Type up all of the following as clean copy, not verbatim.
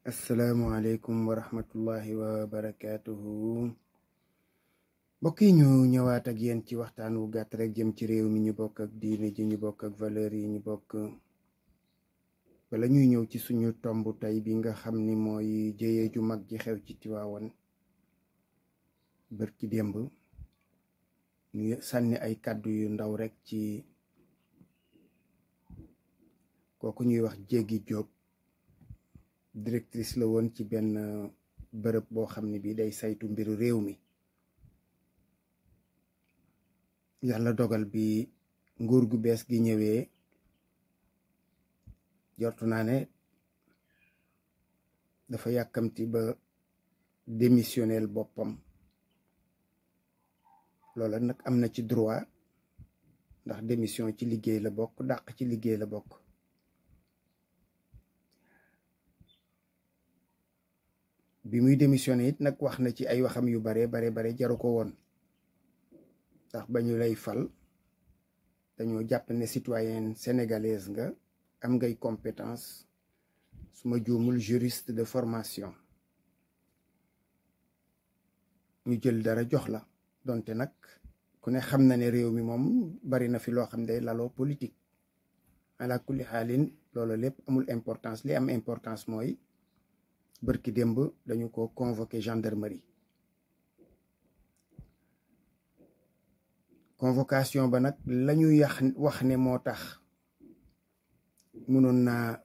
asalaamualeykum wa rahmatullahi wa barakaatuhu. mbokk yi ñu ñëwaat ak yéen ci waxtaan wu gàtt rek jëm ci réew mi ñu bokk ak diine ji ñu bokk ak valeur yi ñu bokk. bala ñuy ñëw ci suñu tomb tey bi nga xam ni mooy jëye ju mag ji xew ci Tiwaawan bërki démb, ñu sànni ay kàddu yu ndaw rek ci kooku ñuy wax Jéggi Jóob, directrice la woon ci benn bërëb boo xam ne bi day saytu mbiru réew mi. yàlla dogal bi nguur gu bees gi ñëwee, jortu naa ne dafa yàkkamti ba démissionnel boppam. loola nag am na ci droit, ndax démission ci liggéey la bokk, dàq ci liggéey la bokk. bi muy démissionné it nag wax na ci ay waxam yu bare jaru ko woon, ndax ba ñu lay fal dañoo jàpp ne citoyenne sénégalaise nga, am ngay compétence, su ma juumul juriste de formation, ñu jël dara jox la. donte nag ku ne xam na ne réew mi moom bari na fi loo xam ne laloo politique. ala kulli xaalin loolu lépp amul importance. li am importance mooy bërki démb dañu ko convoqué gendarmerie. convocation ba nag lañu wax ne moo tax mënoon naa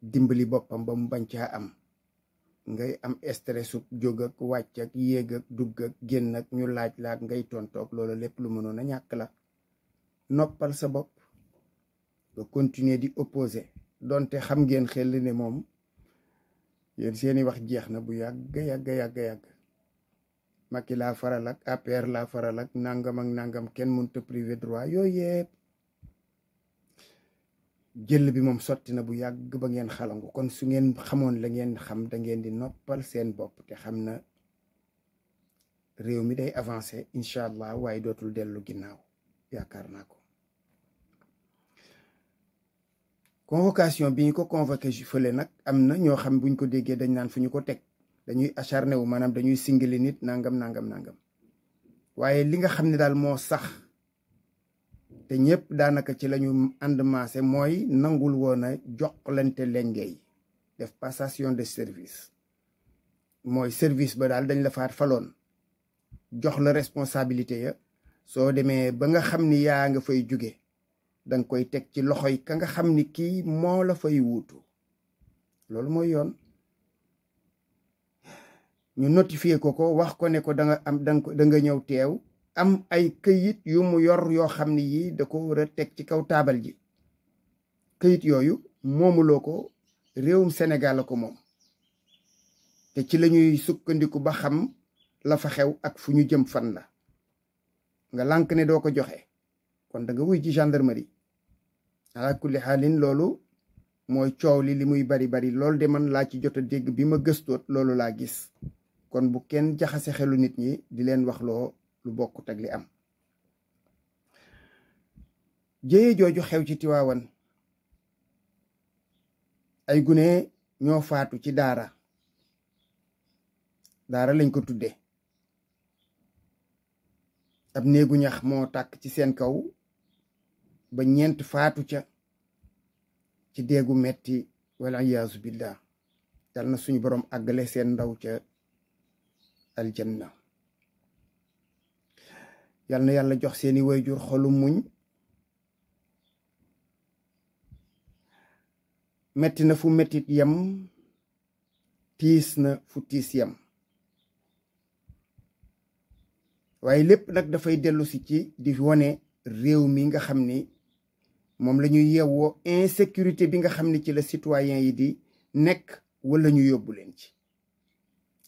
dimbali boppam ba mu bañ caa am. ngay am stressu jóg ak wàcc ak yéeg ak dugg ak génn ak ñu laaj laak ngay tontoog loolu lépp lu mënoon a ñàkk la. noppal sa bopp nga continuer di opposer, donte xam ngeen xel ne moom yéen seeni wax jeex na bu yàgg. Macky laa faral ak APR laa faral ak nangam ak nangam, kenn mënut a privé droit yooyu yëpp jël bi moom sotti na bu yàgg ba ngeen xalangu. kon su ngeen xamoon la ngeen xam, da ngeen di noppal seen bopp te xam na réew mi day avancé incha allah, waaye dootul dellu ginnaaw, yaakaar naa ko. convocation bi ñu ko convoqué fële nag am na ñoo xam buñ ko déggee dañ naan fu ñu ko teg, dañuy acharné wu, maanaam dañuy singili nit nangam. waaye li nga xam ne daal moo sax te ñëpp daanaka ci lañu ànd maase mooy nangul woon a joxlante lengey, def passation de service. mooy service ba daal dañ la faat faloon, jox la responsabilité ya. soo demee ba nga xam ni yaa nga fay jóge, danga koy teg ci loxoy ka nga xam ni kii moo la fay wuutu. loolu mooy yoon. ñu notifié ko wax ko ne ko da nga ñëw teew, am ay këyit yu mu yor yoo xam ne yii da ko war a teg ci kaw taabal ji. këyit yooyu moomuloo ko, réewum Sénégal la ko moom, te ci la ñuy sukkandiku ba xam la fa xew ak fu ñu jëm fan la. nga lànk ne doo ko joxe, kon da nga wuy ci gendarmerie. ala kulli xaalin loolu mooy coow li muy bari loolu de man laa ci jot a dégg bi ma gëstoot, loolu laa gis. kon bu kenn jaxase xelu nit ñi di leen wax loo lu bokkut ak li am. jëye jooju xew ci Tiwaawan, ay gune ñoo faatu ci daara lañ ko tudde. ab néegu ñax moo tàkk ci seen kaw ba ñeent faatu ca ci déegu metti, wala iyaazu billah. yal na suñu borom àggale seen ndaw ca aljanna. yal na yàlla jox seeni wayjur xolu muñ. metti na fu mettit yem, tiis na fu tiis yem, waaye lépp nag dafay dellu si ci di wone réew mi nga xam ni moom la ñuy yeewoo, insécurité bi nga xam ni ci la citoyen yi di nekk, wala ñu yóbbu leen ci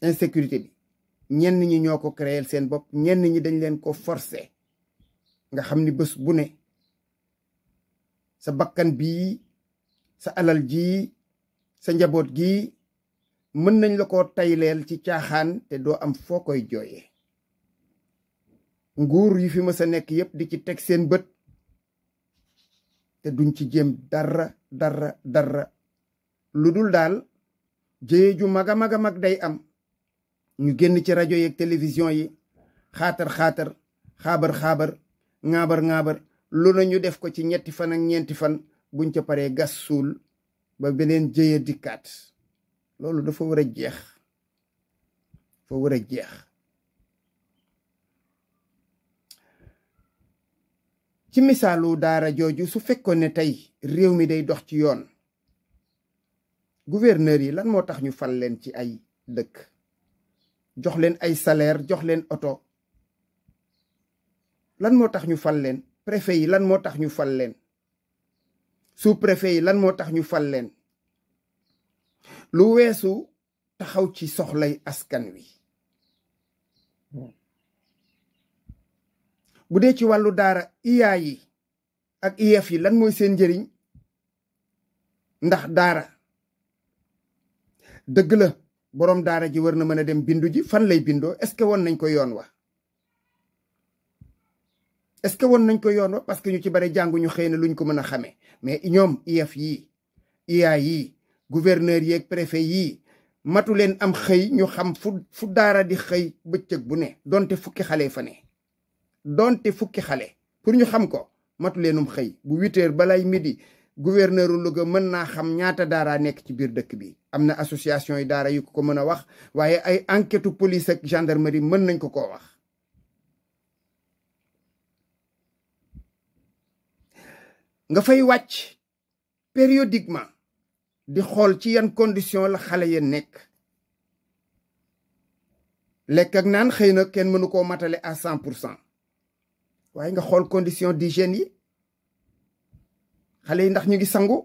insécurité bi. ñenn ñi ñoo ko créer seen bopp, ñenn ñi dañ leen ko forcer. nga xam ni bés bu ne sa bakkan bii, sa alal ji, sa njaboot gi mën nañ la ko tayleel ci caaxaan te doo am foo koy jooyee. nguur yi fi mës a nekk yépp di ci teg seen bët te duñ ci jéem dara lu dul daal jëye ju mag a mag a mag day am ñu génn ci rajo yeeg télévision yi xaatar xaabar ŋaabar lu na ñu def ko ci 3 fan ak 4 fan buñ ca paree gas suul ba beneen jëye dikkaat loolu dafa war a jeex ci misaalu daara jooju su fekkoon ne tey réew mi day dox ci yoon gouverneur yi lan moo tax ñu fal leen ci ay dëkk jox leen ay salaire jox leen oto lan moo tax ñu fal leen préfet yi lan moo tax ñu fal leen sous-préfet yi lan moo tax ñu fal leen lu weesu taxaw ci soxlay askan wi bu dee ci wàllu daara IA yi ak IEF yi lan mooy seen njëriñ ndax daara dëgg la boroom daara ji war na mën a dem bindu ji fan lay bindoo est-ce que won nañ ko yoon wa parce que ñu ci bari jànguñu xëy na luñ ko mën a xamee mais ñoom IEF yi IA yi gouverneur yi ak préfet yi matu leen am xëy ñu xam fu daara di xëy bëccëg bu ne donte fukki xale fa ne pour ñu xam ko matu leenum xëy bu 8 heures balay midi gouverneur u Louga mën naa xam ñaata daara nekk ci biir dëkk bi am na association yi daara yu ko mën a wax waaye ay enquête police ak gendarmerie mën nañ ko koo wax nga fay wàcc périodiquement di xool ci yan condition la xale ya nekk lekk ak naan xëy na kenn mënu koo matale à 100% waaye nga xool condition d'hygiène yi xale yi ndax ñu ngi sangu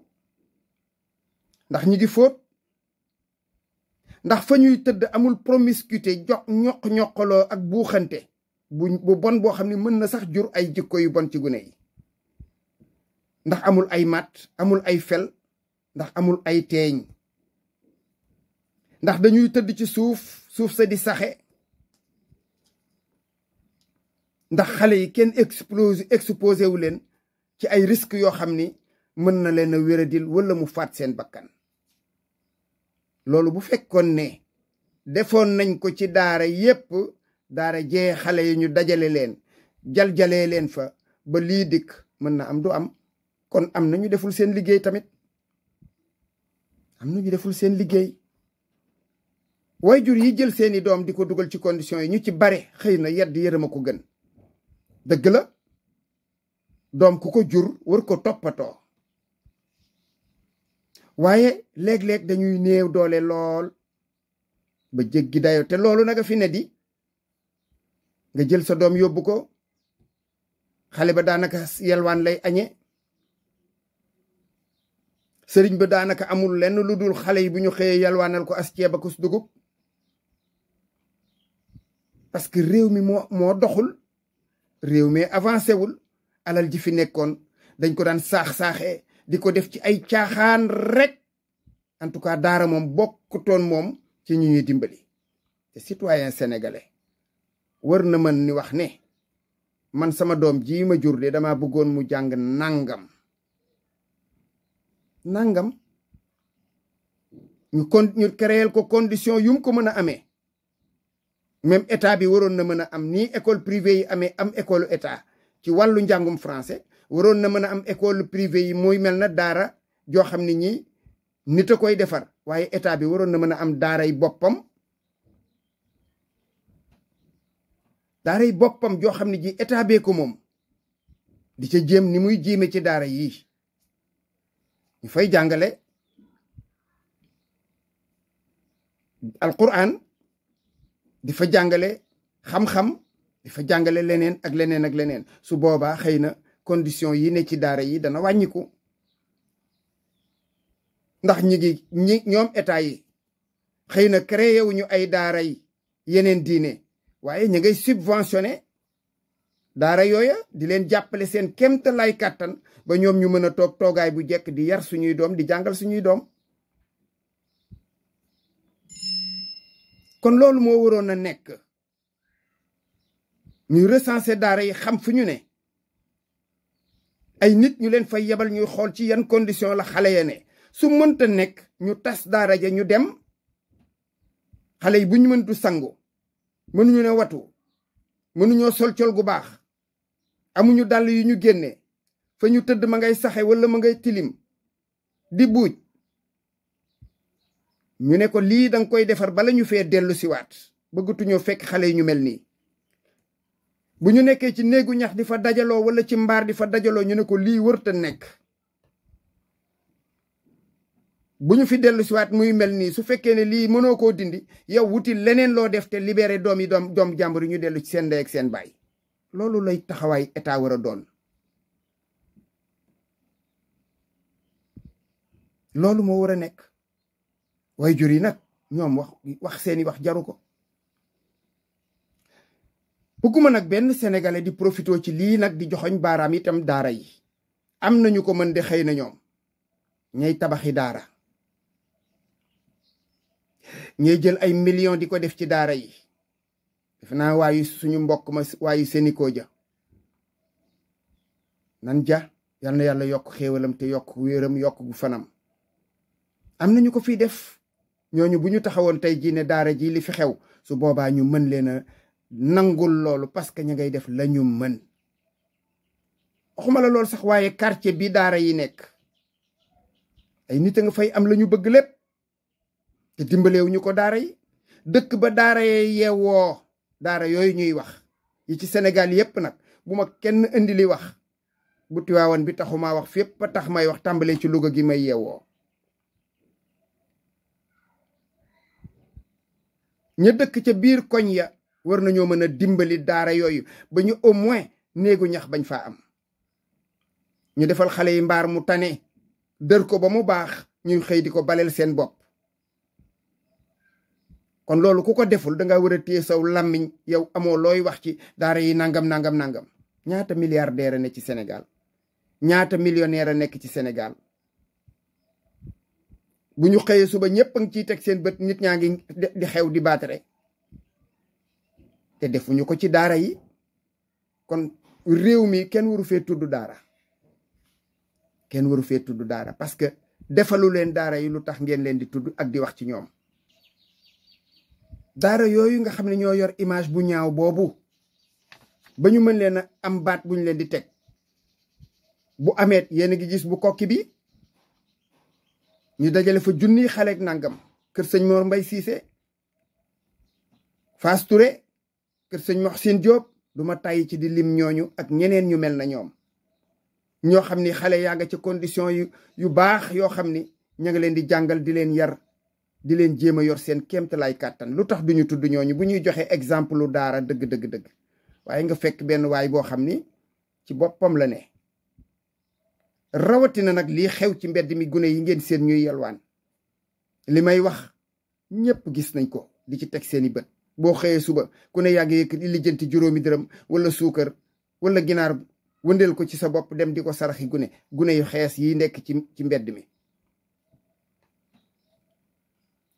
ndax ñu ngi fóot ndax fa ñuy tëdd amul promiscuité ñoq-ñoqaloo ak buuxante bu bon boo xam ne mën na sax jur ay jikko yu bon ci gune yi ndax amul ay mat amul ay fel ndax amul ay teeñ ndax dañuy tëdd ci suuf sa di saxe ndax xale yi kenn exposé wu leen ci ay risques yoo xam ni mën na leen a wéradil wala mu faat seen bakkan loolu bu fekkoon ne defoon nañ ko ci daara yépp daara jee xale yi ñu dajale leen jaljalee leen fa ba lii dikk mën na am du am kon am na ñu deful seen liggéey tamit waajur yi jël seeni doom di ko dugal ci conditions yi ñu ci bare xëy na yedd yërëma ko gën dëgg la doom ku ko jur war ko toppatoo waaye léeg-léeg dañuy néew doole lool ba jéggi dayo te loolu naga fi ne di nga jël sa doom yóbbu ko xale ba daanaka yelwaan lay añe sëriñ ba daanaka amul lenn lu dul xale yi bu ñu xëyee yelwaanal ko as ceeb ak as dugub parce que réew mi moo doxul réew mi avancé wul alal ji fi nekkoon dañ ko daan saax-saaxee di ko def ci ay caaxaan rek en tout cas daara moom bokkutoon moom ci ñu ñuy dimbali te citoyen sénégalais war na mën ni wax ne man sama doom ji ma jur de dama bëggoon mu jàng nangam ñu créer ko condition yum ko mën a amee même état bi waroon na mën a am nii école privée yi amee am école état ci wàllu njàngum français waroon na mën a am école privée yi muy mel na daara joo xam ne ñi nit a koy defar waaye état bi waroon na mën a am daaray boppam joo xam ne ji état bee ko moom di ca jéem ni muy jéeme ci daara yii ñu fay jàngale alquran di fa jàngale xam-xam di fa jàngale leneen ak leneen su boobaa xëy na condition yi ne ci daara yi dana wàññiku ndax ñoom état yi xëy na créé wuñu ay daara yi yeneen diine waaye ñu ngay subventionné daara yooya di leen jàppale seen kéemtalaay kàttan ba ñoom ñu mën a toog toogaay bu jekk di yar suñuy doom di jàngal suñuy doom kon loolu moo waroon a nekk ñu recenser daara yi xam fu ñu ne ay nit ñu leen fay yebal ñuy xool ci yan condition la xale ya ne su mënta nekk ñu tas daara ja ñu dem xale yi bu ñu mëntu sangu mënuñu ne watu mënuñoo sol col gu baax amuñu dàll yu ñu génne fa ñu tëdd ma ngay saxe wala ma ngay tilim di buuj ñu ne ko lii danga koy defar bala ñu fee dellu siwaat bëggatuñoo fekk xale yi ñu mel nii bu ñu nekkee ci néegu ñax di fa dajaloo wala ci mbaar di fa dajaloo ñu ne ko lii wërta nekk bu ñu fi dellu siwaat muy mel nii su fekkee ne lii mënoo koo dindi yow wuti leneen loo def te libéré doom jàmbur yi ñu dellu ci seen ndey ak seen baay loolu lay taxawaay état war a doon loolu moo war a nekk way jur yi nag ñoom wax seeni wax jaru ko bëgguma nag benn sénégalais di profité ci lii nag di joxoñ baaraam itam daara yi am nañu ko mën de xëy na ñoom ñay tabaxi daara ñay jël ay millions di ko def ci daara yi def naa waayu suñu mbokk ma waayu Sénico ja nan ja yal na yàlla yokk xéewalam te yokk wéeram yokk gu fanam am nañu ko fi def ñooñu bu ñu taxawoon tey jii ne daara ji li fi xew su boobaa ñu mën leen a nangul loolu parce que ña ngay def la ñu mën waxuma la loolu sax waaye quartier bi daara yi nekk ay nit a nga fay am la ñu bëgg lépp te dimbaleewu ñu ko daara yi dëkk ba daara yee yeewoo daara yooyu ñuy wax yi ci Sénégal yépp nag bu ma kenn indi li wax bu Tiwaawan bi taxumaa wax fépp ba tax may wax tàmbalee ci Louga gi may yeewoo ña dëkk ca biir koñ ya war nañoo mën a dimbali daara yooyu ba ñu au moins néegu ñax bañ faa am ñu defal xale yi mbaar mu tane dër ko ba mu baax ñuy xëy di ko baleel seen bopp kon loolu ku ko deful danga war a téye saw làmmiñ yow amoo looy wax ci daara yi nangam ñaata milliardaire a nekk ci Sénégal ñaata millionnaire a nekk ci Sénégal bu ñu xëyee suba ñëpp a ngi ciy teg seen bët nit ñaa ngi di xew di baatare te defuñu ko ci daara yi kon réew mi kenn waru fee tudd daara kenn waru fee tudd daara parce que defalu leen daara yi lu tax ngeen leen di tudd ak di wax ci ñoom daara yooyu nga xam ne ñoo yor image bu ñaaw boobu ba ñu mën leen a am baat buñ leen di teg bu ameet yéen a ngi gis bu kokki bi ñu dajale fa junniy xaleek nangam kër sëñ Mor Mbay Siise Fass Touré kër sëñ Moxsin Diop du ma tàyyi ci di lim ñooñu ak ñeneen ñu mel na ñoom ñoo xam ni xale yaa nga ci condition yu baax yoo xam ni ña nga leen di jàngal di leen yar di leen jéem a yor seen kéemtalaay kàttan lu tax duñu tudd ñooñu bu ñuy joxe exemple lu daara dëgg waaye nga fekk benn waay boo xam ni ci boppam la ne rawatina nag lii xew ci mbedd mi gune yi ngeen seen ñuy yalwaan li may wax ñépp gis nañ ko di ci teg seeni bët boo xëyee suba ku ne yaa ngi yëkk di lijjanti juróomi dërëm wala suukar wala ginaar wëndeel ko ci sa bopp dem di ko saraxi gune yu xees yi nekk ci mbedd mi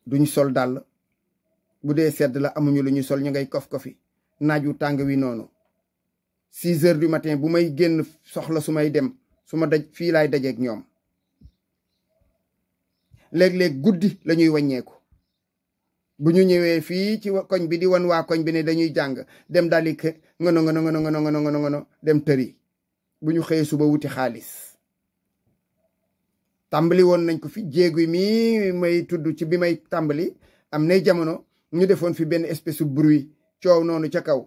duñ sol dàll bu dee sedd la amuñu lu ñu sol ñu ngay kof-kofi naaju tàng wi noonu 6 heures du matin bu may génn soxla su may dem su ma daj fii laay dajeeg ñoom léeg-léeg guddi la ñuy wàññeeku bu ñu ñëwee fii ci koñ bi di wan waa koñ bi ne dañuy jàng dem daal di ngono dem tëri bu ñu xëyee suba wuti xaalis tàmbali woon nañ ko fi jéegu mi may tudd ci bi may tàmbali am nay jamono ñu defoon fi benn espèce de bruit coow noonu ca kaw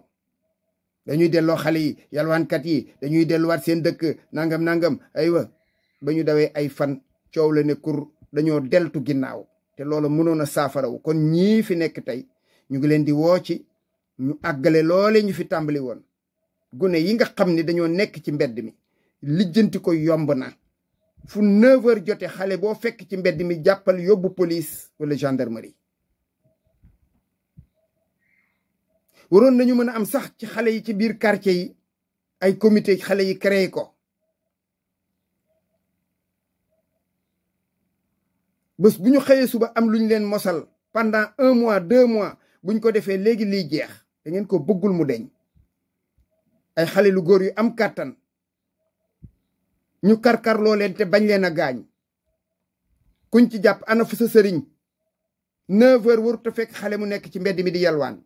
dañuy delloo xale yi yalwaankat yi dañuy delluwaat seen dëkk nangam aywa ba ñu dawee ay fan coow la ne kur dañoo deltu ginnaaw te loolu mënoon a saafarawu kon ñii fi nekk tey ñu ngi leen di woo ci ñu àggale loole ñu fi tàmbali woon gune yi nga xam ne dañoo nekk ci mbedd mi lijjanti ko yomb na fu 9 heures jote xale boo fekk ci mbedd mi jàppal yóbbu police wala gendarmerie waroon nañu mën a am sax ci xale yi ci biir quartier yi ay comité xale yi créé ko bés bu ñu xëyee suba am lu ñu leen mosal pendant 1 mois 2 mois buñ ko defee léegi liy jeex da ngeen ko bëggul mu deñ ay xale lu góor yu am kàttan ñu karkarloo leen te bañ leen a gaañ kuñ ci jàpp ana fu sa sëriñ 9h warut a fekk xale mu nekk ci mbedd mi di yalwaan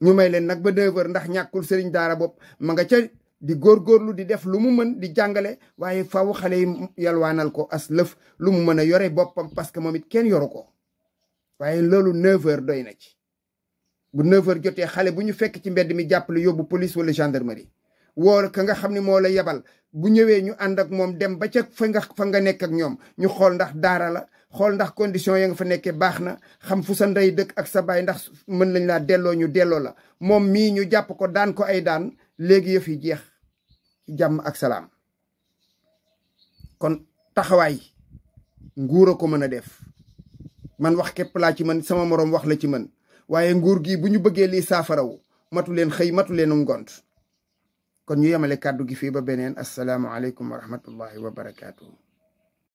ñu may leen nag ba 9h ndax ñàkkul sëriñ daara bopp ma nga ca di góorgóorlu di def lu mu mën di jàngale waaye faw xale yi yalwaanal ko as lëf lu mu mën a yore boppam parce que moom it kenn yoru ko waaye loolu 9h doy na ci bu 9h jotee xale bu ñu fekk ci mbedd mi jàppale yóbbu police wala gendarmerie woo ka nga xam ne moo la yebal bu ñëwee ñu ànd ak moom dem ba ca fa nga nekk ak ñoom ñu xool ndax daara la xool ndax condition ya nga fa nekkee baax na xam fu sa ndey dëkk ak sa baay ndax mën nañ laa delloo ñu delloo la moom mii ñu jàpp ko daan ko ay daan léegi yëf yi jeex jàmm ak salaam kon taxawaay nguur a ko mën a def man wax képp laa ci mën sama moroom wax la ci mën waaye nguur gi bu ñu bëggee lii saafarawu matu leen xëy matu leen ngont kon ñu yemale kàddu gi fii ba beneen assalaamu aleykum wa rahmatullahi wa barakaatuhu